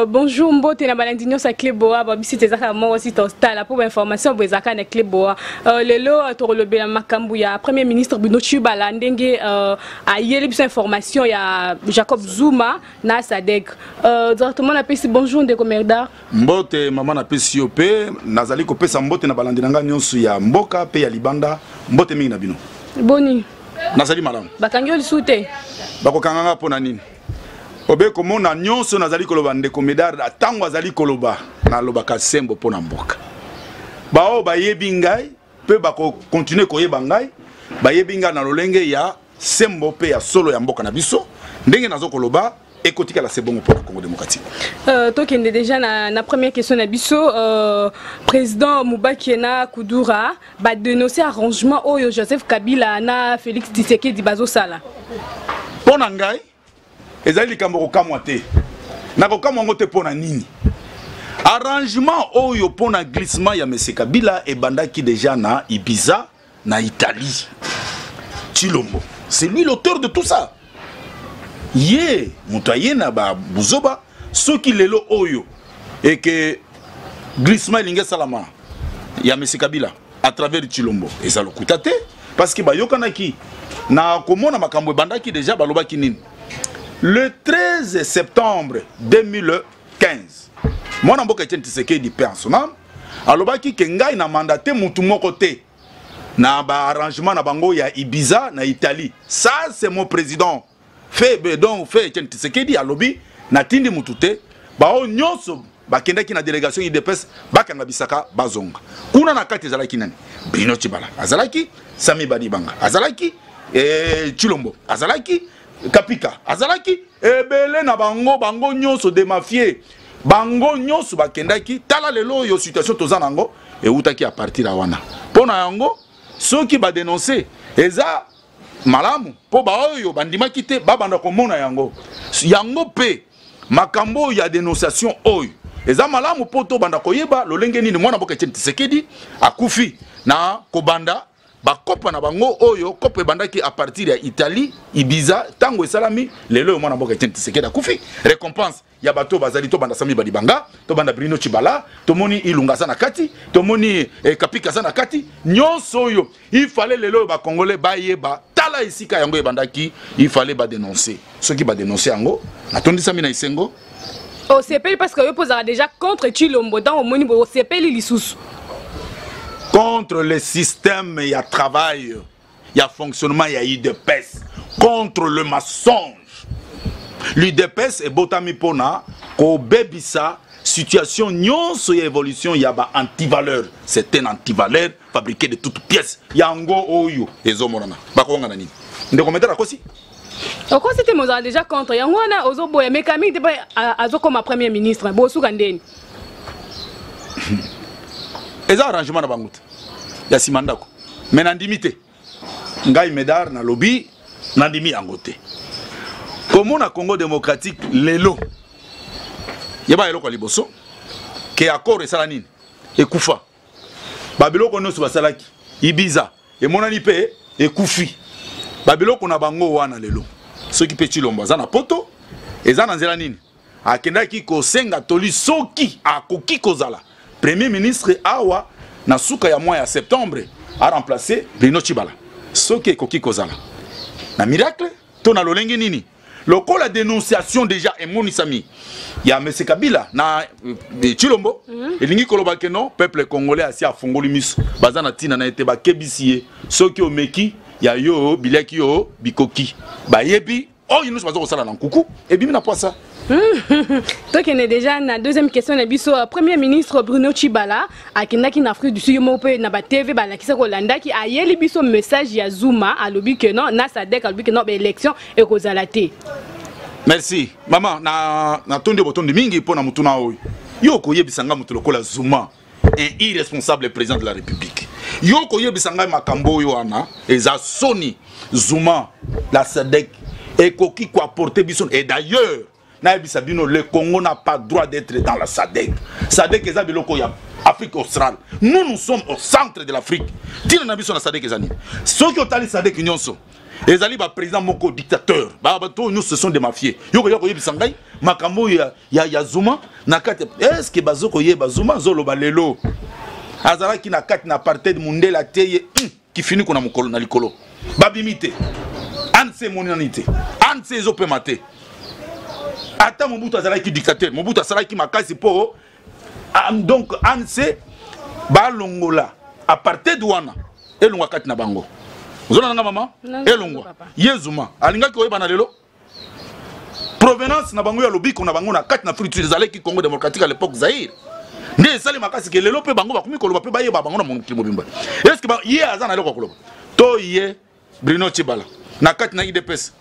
Bonjour mbote na balandi nyonso ya Cleboa, babisi te ezaka moko si tostala mpo bainformation boye ezalaka na Cleboa. Lelo tokolobela makambo ya premier ministre Bruno Tshibala, ndenge ayeli biso information ya Jacob Zuma na SADC. Directement napesi bonjour ndeko Merdar. Mbote mama, napesi yo mpe nazali kopesa mbote na balandi na ngai nyonso ya mboka mpe ya libanda. Mbote mingi na bino. Boni? Nazali malamu. Bakangi yo lisusu te? Bakokanga nga mpo na nini? Obe komona nyonso nazali koloba, ndeko Medard, ntango azali koloba, nalobaka sembo mpo na mboka. Baoyo bayebi ngai mpe bakokontinue koyeba ngai, bayebi ngai na lolenge ya sembo mpe ya solo ya mboka na biso. Ndenge nazo koloba, ekotikala se bongo mpo na Congo démocratique. Tokende déjà na première question na biso. Président Mubake na Kudura badénonce arrangement oyo Joseph Kabila na Félix Tshisekedi bazosala. Mpo na ngai, ezali likambo kokamwa te. Nakokamwa yango te. Mpo na nini? Arrangement oyo mpo na glissement ya Mese Kabila ebandaki déjà na Ibiza, na Italie. Tshilombo, c'est lui l'auteur de tout ça. Ye moto aye na babuzoba. Soki lelo oyo eke glissement elingi esalama ya Mese Kabila à travers Tshilombo, eza lokuta te, parce que bayokanaki na komona makambo ebandaki déjà. Balobaki nini? Le 13 septembre 2015, mwana mboka Etienne Tshisekedi, paix en son âme, alobaki ke ngai na mandate mutu moko te na baarrangement na bango ya Ibiza na Italie. Ça, c'est mon président fait. Donc fait Etienne Tshisekedi alobi: natindi mutu te. Bao nyonso bakendaki na délégation UDPS, bakanga bisaka, bazonga. Kuna na kati ezalaki nani? Bruno Tshibala azalaki, Sami Badibanga azalaki, Tshilombo azalaki, Kapika azalaki, ebele na bango. Bango nyonso des mafieux, bango nyonso bakendaki. Tala lelo oyo situation toza nango, eutaki à partir ya wana. Mpo na yango, soki badénonce, eza malamu, mpo baoyo bandimaki te babanda komona yango. Yango mpe makambo oyo ya dénonciation oyo eza malamu, mpo tobanda koyeba lolenge nini mwana mboka Etienne Tshisekedi akufi na kobanda bakopa na bango oyo kopa ebandaki à partir ya Italie, Ibiza. Ntango esalami, lelo oyo mwana mboka Etienne Tshisekedi akufi, récompense ya bato bazali, tobanda Sami Badibanga, tobanda Bruno Tshibala, tomoni Ilunga aza na kati, tomoni Kapika aza na kati. Nyonso oyo, il fallait lelo oyo bacongolais bayeba, tala esika yango ebandaki. Il fallait badénoncer. Soki badénonce yango, natondisami na esengo. Osepeli parce que yo mpo ozalaka déjà contre Tshilombo. Ntango omoni boye, osepeli lisusu? Contre le système ya travail, ya fonctionnement ya UDPS, contre le mensonge. L'UDPS ebotami mpona kobebisa situation nyonso ya évolution ya ba-antivaleur. C'est un antivaleur fabriqué de toutes pièces. Yango oyo ezomonana. Bakonga na nini? Ndeko Medard, akosi? Okosi te, mozala déjà contre yango wana, ozoboya meka mingi te mpe azokoma premier ministre, bosuka ndeni? Eza arrangement na bango te ya nsima ndako, me nandimi te. Ngai Medard nalobi, nandimi yango te. Komona Congo démocratique lelo, yeba eloko ya liboso ke accord esala nini? Ekufa. Babiloko nyonso basalaki Ibiza emonani mpe ekufi, babiloko na bango wana. Lelo soki mpe Tshilombo aza na poto, eza na nzela nini? Akendaki kosenga toli soki akoki kozala premier ministre awa na suka ya mois ya septembre, aremplace Bruno Tshibala. Soki ekoki kozala na miracle to na lolenge nini, lokola dénonciation déjà emonisami ya Mese Kabila na Tshilombo, elingi koloba ke non, peuple congolais asi afungoli miso. Baza na ntina na ye te. Bakebisi ye: soki omeki ya yo, biliaki yo bikoki. Bayebi oyo nyonso baza kosala na nkuku, ebimi na poisa. Tokende déjà na deuxième question na biso. Premier ministre Bruno Tshibala akendaki na Afrique du Sud. Yo moko mpe na batv balakisa, kolandaki. Ayeli biso message ya Zuma, alobi ke non na SADC, alobi ke non, baélection ekozala te. Merci mama. Na natondi botondi mingi mpo na motuna oyo. Yo okoyebisa nga, moto lokola Zuma, un irresponsable président de la République, yo okoyebisa ngai makambo oyo wana? Eza soni. Zuma, la SADC ekoki koapporter biso? Et d'ailleurs, nayebisa bino, le Congo n'a pas droit d'être dans la SADC. SADC eza biloko ya Afrique australe. Nous, nous sommes au centre de l'Afrique. Ntina na biso na SADC eza nini? Soki otali SADC nyonso, ezali baprésident moko dictateur. Bato oyo nyonso, ce sont des mafieux. Yo koya koyebisa ngai makambo oyo ya Zuma? Na kati, est ce que bazo koyeba Zuma azoloba lelo azalaki na kati na apartheid, mundele atie ye kifiniko na mokolo na likolo, babimi te, ANC emonani te, ANC ezopema te. Ata Mobutu azalaki dictateur, Mobutu asalaki makasi mpo donc ANC balongola apartheid wana, elongwa kati na bango. Ozolanda nga, mama? Elongwa. Ye Zuma alingaki koyebana lelo provenance na bango ya lobiko na bango na kati na Afrique ezalaki Congo démocratique à l'époque, Zaïre. Nde esali makasi ke lelo mpe bango bakomi koloba mpe bayeba bango na mokili mobimba. Est ce que ye aza na eloko ya koloba to ye Bruno Tshibala na kati na UDPS?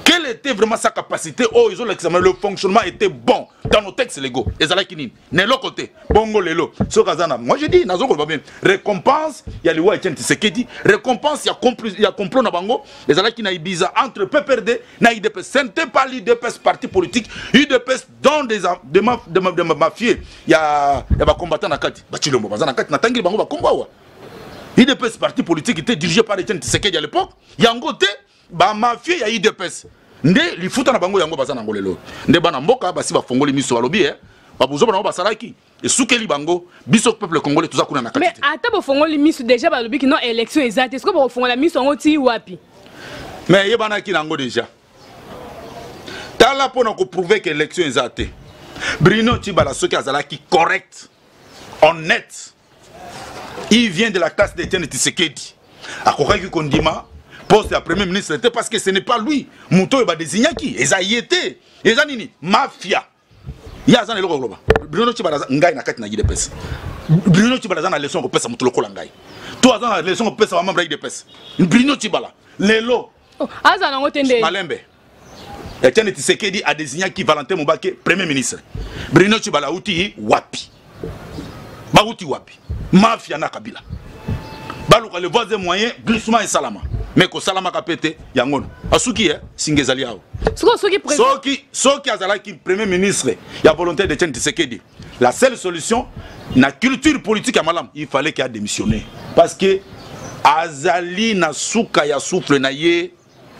Quelle était vraiment sa capacité? Oh, ils ont l'examen, le fonctionnement était bon dans nos textes légaux. Ezalaki nini? Na eloko te. Bongo lelo soki aza na, moi je dis, nazokoloba bien, récompense ya liwa Etienne Tshisekedi, récompense ya complot, ya complot na bango ezalaki na Ibiza entre PPRD na UDPS. Ce n'était pas l'UDPS parti politique, UDPS dans des de, ma, de, de, de mafieux ya bacombattant na kati, bachilombo baza na kati, natangeli bango bakombo awa. UDPS parti politique était dirigé par Etienne Tshisekedi à l'époque. Yango te, bamafie ya UDPS nde lifuta na bango yango baza nango lelo. Nde bana mboka basi bafongoli miso, balobi e babuzoba nango basalaki esukeli bango. Biso peuple congolais toza kuna na kati. Mais ata bofongoli miso déjà, balobi kino élection eza te. Sikoyo bokofongola miso yango ti wapi? Mais eyebanaki nango déjà. Tala, mpona koprouver ke élection eza te, Bruno Tshibala soki azalaki correct, honnête, il vient de la classe d'Etienne Tshisekedi, akokaki kondima poste ya premier ministre te, parce que ce n'est pas lui moto oyo badesignaki, eza ye te. Eza nini? Mafia. Ye aza na eloko koloba? Bruno Tshibala, ngai na kati na UDPS, Bruno Tshibala aza na leçon kopesa moto lokola ngai to aza na leçon kopesa bamembre ya UDPS? Bruno Tshibala lelo Oh, aza nango te nde. Malembe. Etienne Tshisekedi a désigné qui? Valentin Mubake premier ministre. Bruno Tshibala uti wapi? Bauti wapi? Mafia na Kabila baluka le voies et moyens glissement esalama, mais kosalamaka mpe te. Yango asuki ye singa ezali awa. Soki Soki azalaki premier ministre ya volonté d'Etienne Tshisekedi, la seule solution na culture politique ya malamu, il fallait qu'il a démissionné, parce que azali na suka ya souffle na ye.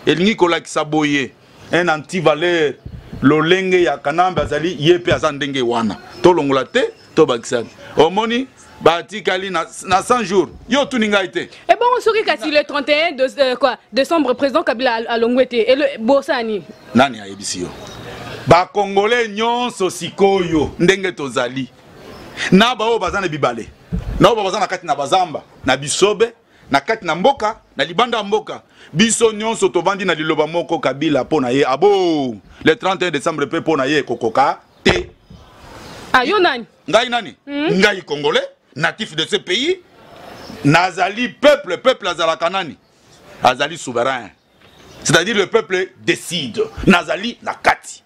Elingi kolakisa boye, un antivaleur lolenge ya Kanambe azali, ye mpe aza ndenge wana. Tolongola te, tobakisa. Omoni, batikali na 100 jours. Yo otuni ngai te. Ebongo soki kasi le 31 de, quoi, décembre, président Kabila alongwe te, bosala nini? Nani ayebisi yo? Bakongole nyonso sikoyo ndenge tozali na baoyo baza na bibale, na oyo baza na kati na bazamba, na bisobe, na kati na mboka, na libanda ya mboka, biso nyonso tovandi na liloba moko: Kabila mpo na ye abo le 31 décembre mpe mpo na ye ekokoka te. Ah, yo nani? Ngai nani? Ngai congolais, natif de ce pays. Nazali peuple. Peuple azalaka nani? Azali souverain, c'est-à-dire le peuple décide. Nazali na kati.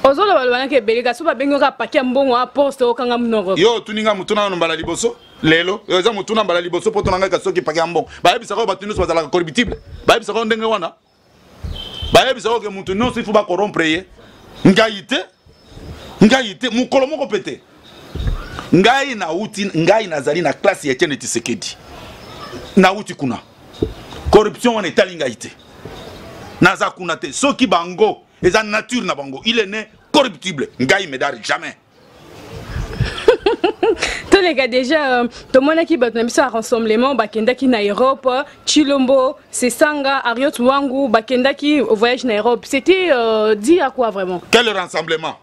Ozoloba lobanaki ebele, kasi babengi oka paki ya mbongo a poste, okanga monoko. Yo otuni nga motuna nano mbala liboso lelo. Oyo eza motuna mbala liboso mpo tona ngai. Kasi soki paki ya mbongo, bayebisaka oyo bato nyonso bazalaka corruptible, bayebisaka oyo ndenge wana, bayebisaka oke moto nyonso il faut bacorrompre ye. Ngai te, ngai te, mokolo moko mpe te. Ngai nauti, ngai nazali na classe ya Etienne Tshisekedi, nauti kuna. Corruption wana etali ngai te, naza kuna te. Soki bango eza nature na bango, il est né corruptible, ngai Médard, jamais. Toleka déjà, tomonaki bato na biso ya rassemblement bakendaki na Europe. Tshilombo, Sesanga, Ariot Wangu bakendaki voyage na Europe. C'était dit à quoi vraiment? Quel rassemblement?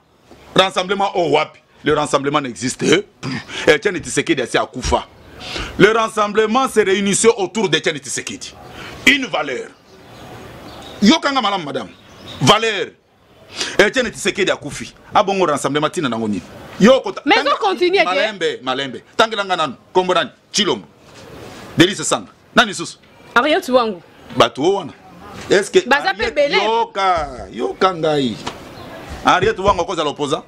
Rassemblement au wapi? Le rassemblement n'existe plus. Etienne Tshisekedi asi akufa. Le rassemblement se réunissait autour d'Etienne Tshisekedi, une valeur. Yokanga malamu, madame, valeur. Etienne Tshisekedi akufi, abongo rassemblement ntina nango nini? Yo Mais ezocontinue te. Malembe, malembe. Tangelanga nanu kombo nani? Tshilombo, Delly Sesanga, nani susu? Ariot Wangu. Bato oyo wana, est ce que Baza mpe ebele. Yoka, yoka ngai. Henriette Wangu akozala opposant?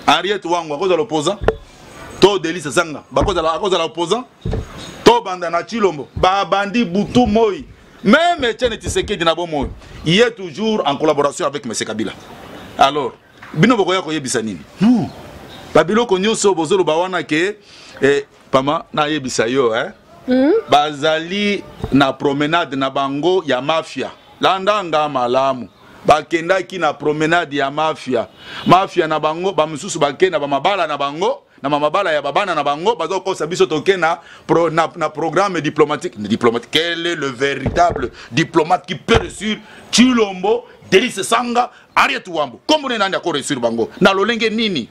Henriette Wangu akozala opposant to Delly Sesanga bakozala, akozala opposant? To banda na Tshilombo, babandi butu moi. Même Etienne Tshisekedi na bomoi, il est toujours en collaboration avec M Kabila. Alors bino bokoya koyebisa nini? Non, babiloko nyonso bozoloba wana ke pama nayebisa yo, eh? Bazali na promenade na bango ya mafia. Landa nga malamu. Bakendaki na promenade ya mafia. Mafia na bango, bamosusu bakei na bamabala na bango, na mamabala ya babana na bango, bazokosa biso toke na, pro, na, na programme diplomatique. Diplomatique. Quel est le véritable diplomate qui peut réussir Tshilombo, Delly Sesanga, Henriette Wambo? Kombo nani ako réussir bango? Na lolenge nini?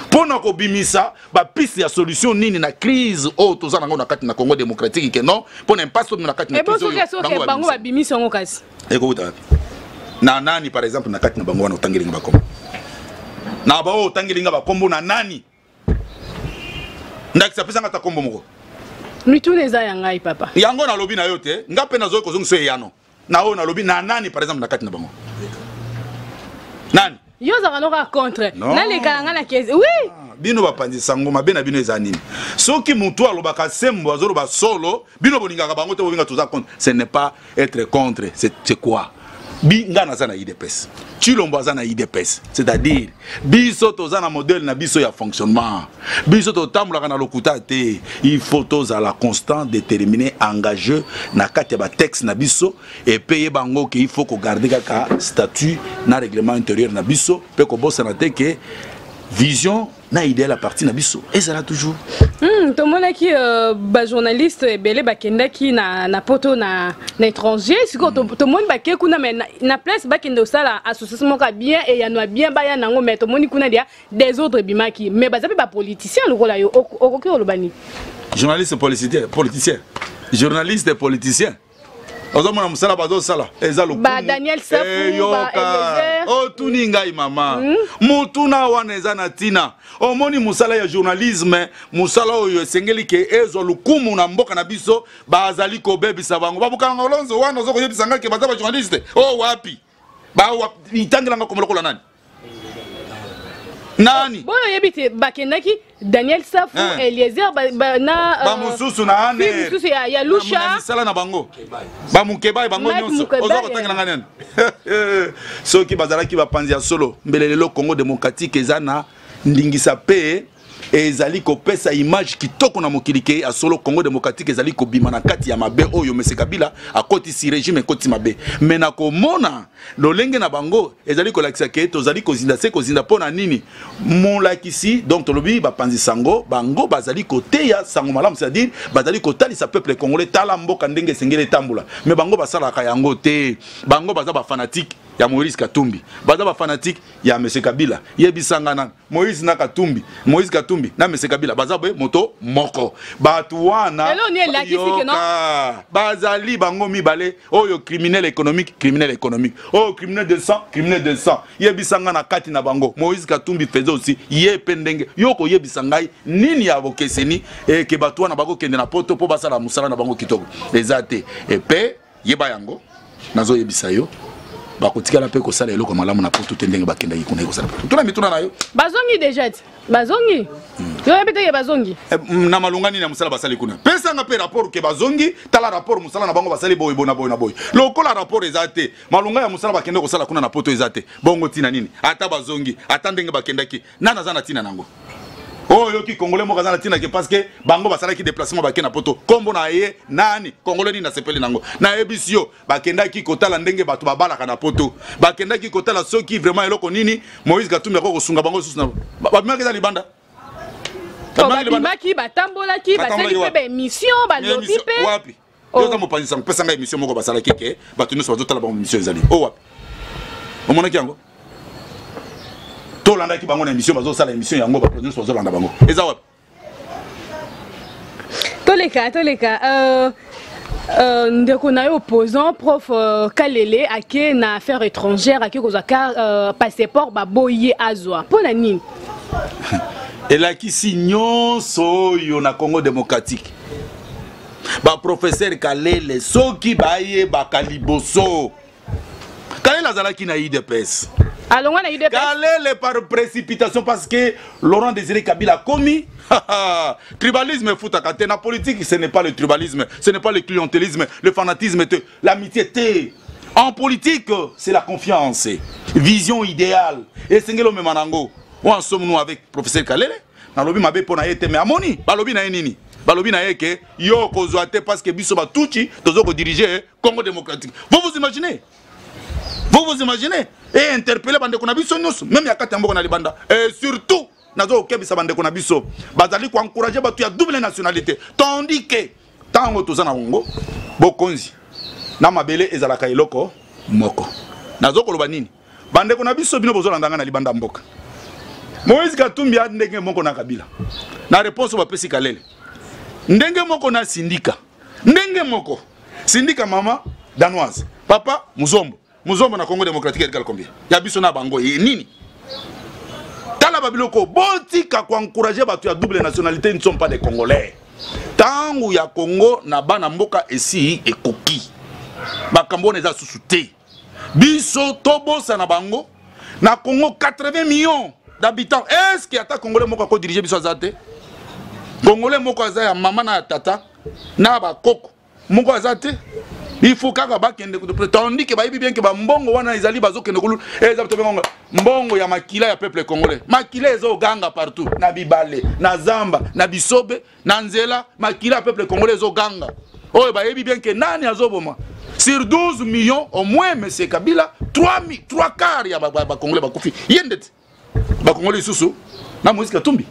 Mpo na kobimisa bapiste ya solution nini na crise oyo toza nango na kati na Congo démocratique, ke non, mpo na impasse tomi na kati na crise oyo bango babimisi yango, kasi Ekouta wapi? Na nani, par exemple, na kati na bango wana otangeli nga bakombo? Na baoyo otangeli nga bakombo, na nani? Ndakisa, apesanga ata kombo moko. Mituna eza ya ngai, papa. Yango nalobi na yo te, nga mpe nazoki kozongisa eyano na oyo nalobi. Na nani, par exemple, na kati na bango, nani? Yo ozalaka noka contre, naleka na ngai na kesi, oui. Ah, bino bapanzi sango, mabe na bino eza nini? Soki motu alobaka sembo, azoloba solo, bino bolingaka bango te, bobenga toza contre. Ce n'est pas être contre, c'est quoi? Bi nga naza na UDPS, Tshilombo aza na UDPS, c'est-à-dire biso toza na modèle na biso ya fonctionnement. Biso totambolaka na lokuta te. Il faut tozala constant, déterminé, engagé na kati ya batexte na biso. Epe yeba yango ke il faut kogarder kaka statut na règlement intérieur na biso, mpe kobosana te ke vision na idéal ya parti na biso ezala toujours. Tomonaki bajournaliste ebele bakendaki na poto, na étranger. Sikoyo tomoni bake kuna, mais na place bakende kosala association moko ya bien, eyano ya bien baya nango, mais tomoni kuna dia désordre ebimaki. Mais baza mpe bapoliticien lokola yo, okoki koloba nini? Journaliste politicien, politicien, journaliste politicien, ozomona mosala bazosala eza. Ba Daniel Safu, ba Eliezer. Otuni ngai mama, motuna wana eza na ntina. Omoni mosala ya journalisme, mosala oyo esengeli ke ezwa lokumu na mboka na biso, bazali kobebisa bango. Babukanga olonzo wana, oza koyebisa ngai ke baza bajournaliste o wapi? Itangelanga kombo lokola nani, nani? Boyo oyebi te, bakendaki Daniel Safu, Eliezer na bamosusu na ane mosusu ya Lusha. Misala na bango, bamukebai bango nyonso, oza kotangela ngai nani? Soki bazalaki bapanzi ya solo, mbele lelo Congo démocratique eza na ndingisa mpe ezali kopesa image kitoko na mokili ke ya solo Congo démocratique ezali kobima na kati ya mabe oyo Mese Kabila akotisi, régime ekoti mabe. Me na komona lolenge na bango ezali kolakisa ke tozali kozinda se kozinda. Mpo na nini? Molakisi, donc tolobi bapanzi sango, bango bazali koteya sango malamu, c'est-à-dire bazali kotalisa peuple congolais tala mboka ndenge esengeli etambola. Me bango basalaka yango te. Bango baza bafanatique ya Moïse Katumbi, baza bafanatique ya Mese Kabila. Yebisanga nani? Moïse na Katumbi, Moïse Katumbi na Mese Kabila baza boye moto moko. Bato wana bazali bango mibale oyo criminel économique, criminel économique, oyo criminel de sang, criminel de sang. Yebisanga na kati na bango, Moïse Katumbi faisait aussi ye mpe ndenge yo koyebisa ngai nini ya bokeseni eke bato wana bakokende na poto mpo basala mosala na bango kitoko eza te. Epe yeba yango, nazoyebisa yo, bakotikala mpe kosala eloko malamu na poto te. Ndenge bakendaki kuna ekosala tuna mituna na yo. Bazongi déjà ti bazongi, yo oyebi teke bazongi. Na malonga nini ya mosala basali kuna? Pesanga mpe rapport ke bazongi. Tala rapport, mosala na bango basali boye, boye na boye na boye. Lokola rapport eza te, malonga ya mosala bakende kosala kuna na poto eza te, bongo ntina nini? Ata bazongi, ata ndenge bakendaki, nani aza na ntina nango? Oyo oyoki congolais moko aza na ntina ke parce que bango basalaki déplacement, bake na poto, nkombo na ye nani? Congolais nini nasepeli nango? Nayebisi yo, bakendaki kotala ndenge bato babalaka na poto, bakendaki kotala soki vraiment eloko nini Moïse Katumbi akoki kosunga bango lisusu. Babimaki eza libanda. Babimaki, batambolaki, basali mpe baémission, balobi mpe. Wapi? Yo oza mopanzi sango, pesa ngai émission moko basalaki ke bato nyonso bazotala bango. Émission ezali o wapi? Omonaki yango? Tolandaki bango na émission, bazosala émission yango, bato nyonso bazolanda bango, eza wapi? Toleka, toleka. Ndeko na yo opposant, prof Kalele, ake na affaire étrangère, ake kozwa passeport, baboyi ye azwa. Mpo na nini? Elakisi nyonso oyo na Congo démocratique, baprofesseur Kalele, soki bayebaka liboso, Kalele azalaki na UDPS. Alongwa na UDPS. Kalele par précipitation, parce que Laurent Désiré Kabila komi tribalisme efutaka te na politique. Ce n'est pas le tribalisme, ce n'est pas le clientélisme, le fanatisme te, l'amitié te. En politique, c'est la confiance, vision idéale esengeli omema nango. Où en sommes-nous avec professeur Kalele? Nalobi mabe mpo na ye te, mais amoni balobi na ye nini? Balobi na ye ke yo kozwa te parce que biso batuti tozo kodiriger Congo démocratique. Vous vous imaginez? Vous vous imaginez? Et interpeller bandeko na biso nyonso, même ya kati ya mboka na libanda. Et surtout, nazo kokebisa bandeko na biso bazali koencourage bato ya double nationalité, tandis que ntango toza na Congo, bokonzi na mabele ezalaka eloko moko. Nazo koloba nini? Bandeko na biso, bino bozolanda ngai na libanda mboka, Moïse Katumbi a ndenge moko na Kabila na réponse bapesi Kalele, ndenge moko na Sindika, ndenge moko Sindika mama danoise, papa Muzombo. Muzombo na Congo démocratique elikala combien ya biso na bango ye nini? Tala babiloko, botika koencourage bato ya double nationalité, ils ne sont pas des Congolais. Ntango ya Congo na bana mboka esi ekoki, makambo wana eza susu te. Biso tobosana bango. Na Congo, 80 millions d'habitants, est ce que ata Congolais moko akodirige biso aza te? Congolais moko aza ya mama na ya tata na bakoko moko aza te. Il faut kaka bakende, tandis que bayebi bien ke bambongo wana ezali bazokende kolu, eza tobenga mbongo ya makila ya peuple congolais. Makila ezoganga partout, na bibale, na zamba, na bisobe, na nzela. Makila ya peuple congolais ezoganga, oyo bayebi bien ke nani azoboma. Sur 12 millions, au moins, monsieur Kabila, 3, 3 quarts ya Bacongolais bakufi. Ye ndeti Bacongolais lisusu na Moïse Katumbi,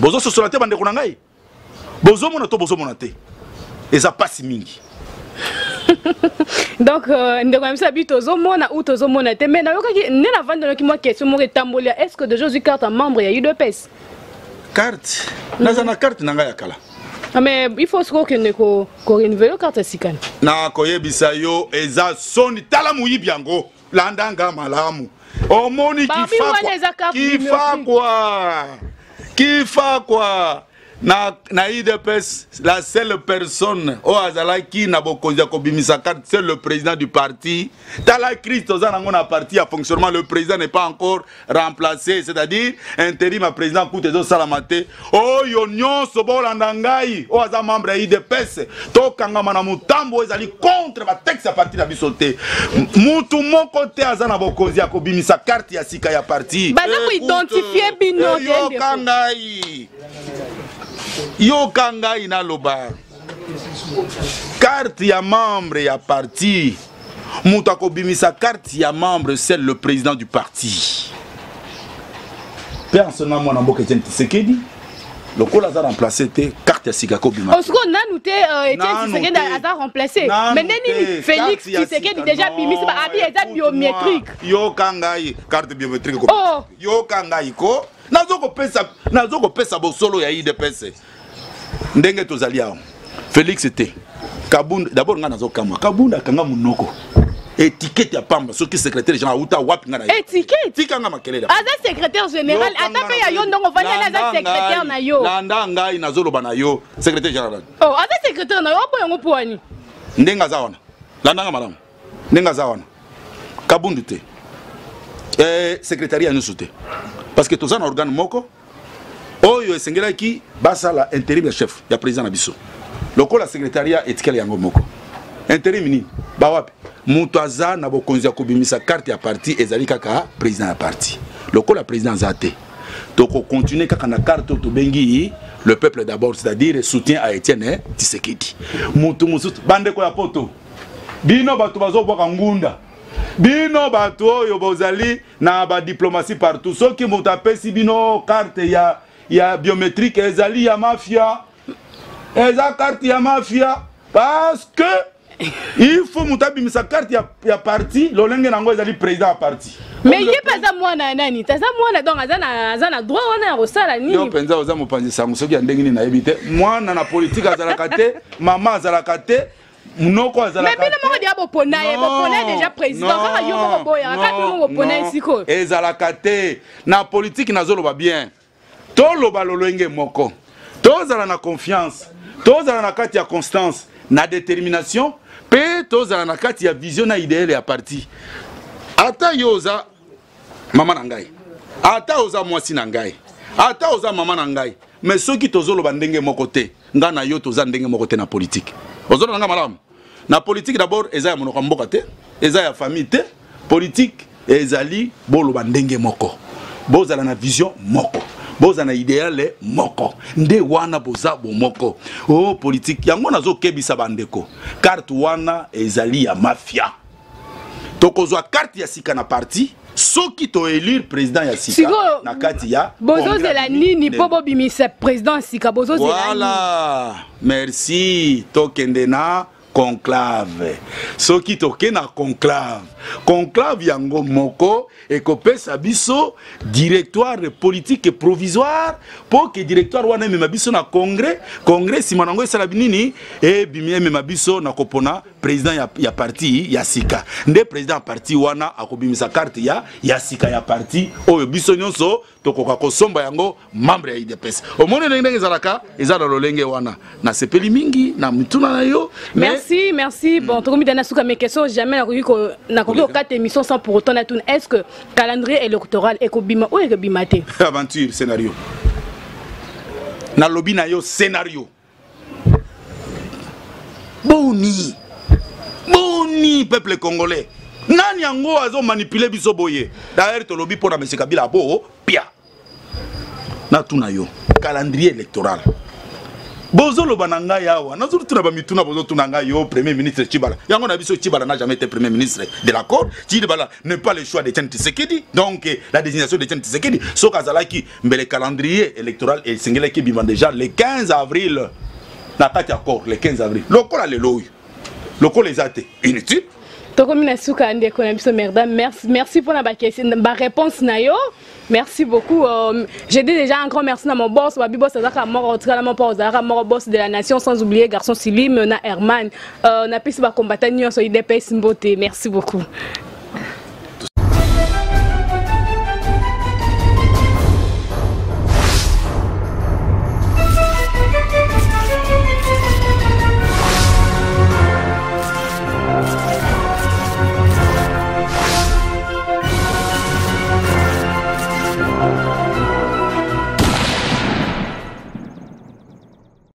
bozososola te. Bandeko na ngai, bozomona to bozomona te, eza pasi mingi. Donc ndeko na biso abi tozomona ou tozomona te, mais nayokaki nde navandanoki mwa question moko etamboli: est ce que déjà ozwi carte ya membre ya UDPS? Carte, naza na carte na ngai ya kala. Ah, mais il faut sikoyo okende korenouveler carte ya sikani. Nakoyebisa yo, eza soni. Tala moyibi yango, landa nga malamu. Omoni kifakwa kifakwa na UDPS, la seule personne oyo azalaki na bokonzi ya kobimisa carte, c'est le président du parti. Tala crise toza nango na parti ya fonctionnement. Le président n'est pas encore remplacé, c'est-à-dire intérim ya président kuta ezosalama te. Oyo nyonso bolanda ngai, oyo aza membre ya UDPS, tokangama na motambo oyo ezali contre batexte ya parti na biso te. Mutu moko te aza na bokonzi ya kobimisa carte ya sika ya parti. Baza koidentifie bino te. Yoka ngai, yoka ngai naloba. Carte ya membre ya parti, moto akobimisa carte ya membre, c'est le président du parti. Mpe ensena mwana mboka Etienne Tshisekedi, lokola aza remplacé te, carte ya sika kobima. Osiko nanu te Etienne Tshisekedi aza remplacé, mais nde nini, Félix Tshisekedi déjà bimisi ba abi eza biométrique. Yoka ngai, carte biométrique. Oh. Yoka ngai ko, nazokopesa bosolo ya UDPS ndenge tozali awa. Félix te, Kabund d'abord. Ngai nazokamwa, Kabund akanga monoko, étiquette ya pamba. Soki secrétaire général auta wapi? Ngai na étiquette. Tikanga makelele. Aza secrétaire général, ata mpe ya yo ndongo ovandi, aza secrétaire na yo. Landa ngai, nazoloba na yo, secrétaire général. Oh, aza secrétaire na yo, obo yango mpo wani? Ndenge aza wana, landanga malamu, ndenge aza wana, Kabundu te, secrétariat nyonso te, parce que toza na organe moko oyo esengelaki basala intérim ya chef ya président na biso. Lokola secrétariat etikali yango moko, intérim nini bawapi? Moto aza na bokonzi ya kobimisa carte ya parti ezali kaka président ya parti. Lokola président aza te, tokocontinue kaka na carte oyo tobengi le peuple d'abord, c'est-à-dire soutien à Etienne Tshisekedi. Moto mosusu, bandeko ya poto, bino bato bazobwaka ngunda, bino bato oyo bozali na badiplomatie partout, soki moto apesi bino carte ya biométrique, ezali ya mafia, eza carte ya mafia, parce que il faut moto abimisa carte ya parti, lolenge nango ezali président ya parti. Mais ye mpe aza mwana ya nani te, aza mwana, donc aza na droit wana ya kosala. Nini? Yo mpenza oza mopanzi sango soki ya ndenge nini, nayebi te. Mwana na politike azalaka te, mama azalaka te, munoko azalaka. Mais bino moko deya bopona ye, bopona ye déjà président. Kaka yo moko boyaka, kaka bino moko bopona ye sikoyo. Ezalaka te na politike. Nazoloba bien, toloba lolenge moko, tozala na confiance, tozala na kati ya constance na détermination, mpe tozala na kati ya vision na idéal ya parti. Ata yo oza mama na ngai, ata oza mwasi na ngai, ata oza mama na ngai, mais soki tozoloba ndenge moko te, ngai na yo toza ndenge moko te na politike. Ozoloba nga malamu, na politike d'abord eza ya monoko ya mboka te, eza ya famille te. Politike ezali boloba ndenge moko, bozala na vision moko, bozala na idéal moko, nde wana boza bomoko. O oh, politike yango nazokebisa bandeko, carte wana ezali ya mafia. Tokozwa carte ya sika na parti soki toélire président ya sika na kati ya bozozela nini mpo bobimisa président ya sika? Bozozela? Voilà, merci. Tokende na conclave. Soki toke na conclave, conclave yango moko ekopesa biso directoire politique provisoire, mpo ke directoire wana emema biso na congrès. Congrès nsima nango esala nini? Ebimi, emema biso na kopona président ya parti ya sika. Nde président ya parti wana akobimisa carte ya sika ya parti oyo biso nyonso tokoka kosomba yango, membre ya UDPS. Omoni ndenge ndenge ezalaka, eza na lolenge wana. Nasepeli mingi na mituna na yo. Merci, merci. Bon, tokomi dana suka, mes questions, jamais nakoki kokata émission sans pour autant natuna: est ce que calendrier électoral ekobima oyo ekobima te? Aventure, scénario. Nalobi na yo, scénario. Boni boni, peuple congolais, nani yango azomanipuler biso boye? D'ailleurs tolobi mpo na monsieur Kabila bo pia. Natuna yo, calendrier électoral, bozoloba na ngai awa, nazotuna bamituna, bozotuna ngai yo premier ministre Tshibala. Yango na biso, Tshibala n'a jamais été premier ministre de l'accord. Tshibala n'est pas le choix d'Etienne Tshisekedi. Donc la désignation d'Etienne Tshisekedi, soki azalaki, mbele calendrier électoral esengelaki ebima déjà le 15 avril na kati ya accord, le 15 avril lokola lelo oyo. Lokola eza te, inutile. Tokomi na suka. Ndeko na biso Merda, merci, merci mpona baquestion, baréponse na yo, merci beaucoup. J'ai dit déjà un grand merci na mon boss babi boss, azalaka moko, otikala moko, ozalaka moko, boss de la nation, sans oublier garçon Silim na Herman. Napesi bacombattant nyonso UDPS mbote. Merci beaucoup.